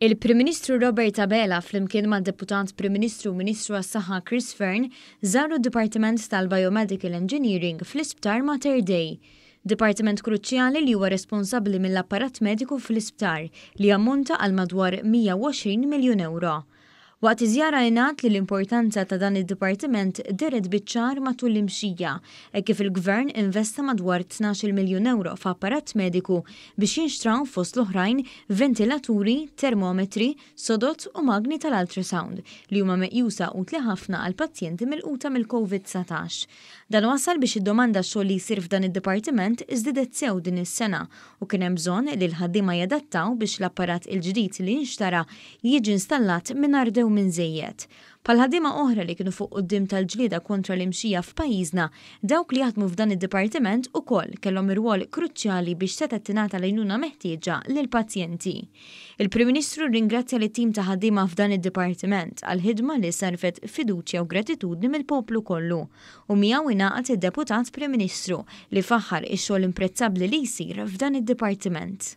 Il-Prim Ministru Robert Abela flimkien mad-Deputat Prim Ministru u Ministru għas-Saħħa Chris Fearne żaru d-Dipartiment tal-Biomedical Engineering fl-Isptar Mater Dei. Dipartiment kruċjali li huwa responsabbli mill-apparat mediku fl-isptar li jammonta għal madwar 120 miljun ewro. Waqt iż-żjara ingħad li l-importanza ta' dan id-dipartiment dehret biċ-ċar matul l-imxija, hekk kif il-Gvern investa madwar 12-il miljun ewro f'apparat mediku biex jinxtraw fost l-oħrajn ventilaturi, termometri, sodod u magni tal-ultrasound li huma meqjusa utli ħafna għall-pazjenti milquta mill-Covid 19. Dan wassal biex id-domanda għax-xogħol li jsir f'dan id-dipartiment żdiedet sew din is-sena u kien hemm bżonn li l-ħaddiema jadattaw biex l-apparat il-ġdid li nxtara jiġi installat mingħajr dewmien żejjed. Bħal ħaddiema oħra li kienu fuq quddiem tal-ġlieda kontra l-imxija f'pajjiżna, dawk li jaħdmu f'dan id-dipartiment ukoll kellhom irwol kruċjali biex setgħet tingħata l-għajnuna meħtieġa lill-pazjenti. Il-Prim Ministru rringrazzja lit-tim ta' ħaddiema f'dan id-dipartiment għall-ħidma li sarrfet fiduċja u gratitudni mill-poplu kollu u miegħu ingħaqad id-Deputat Prim Ministru li faħħar ix-xogħol imprezzabbli li jsir f'dan id-dipartiment.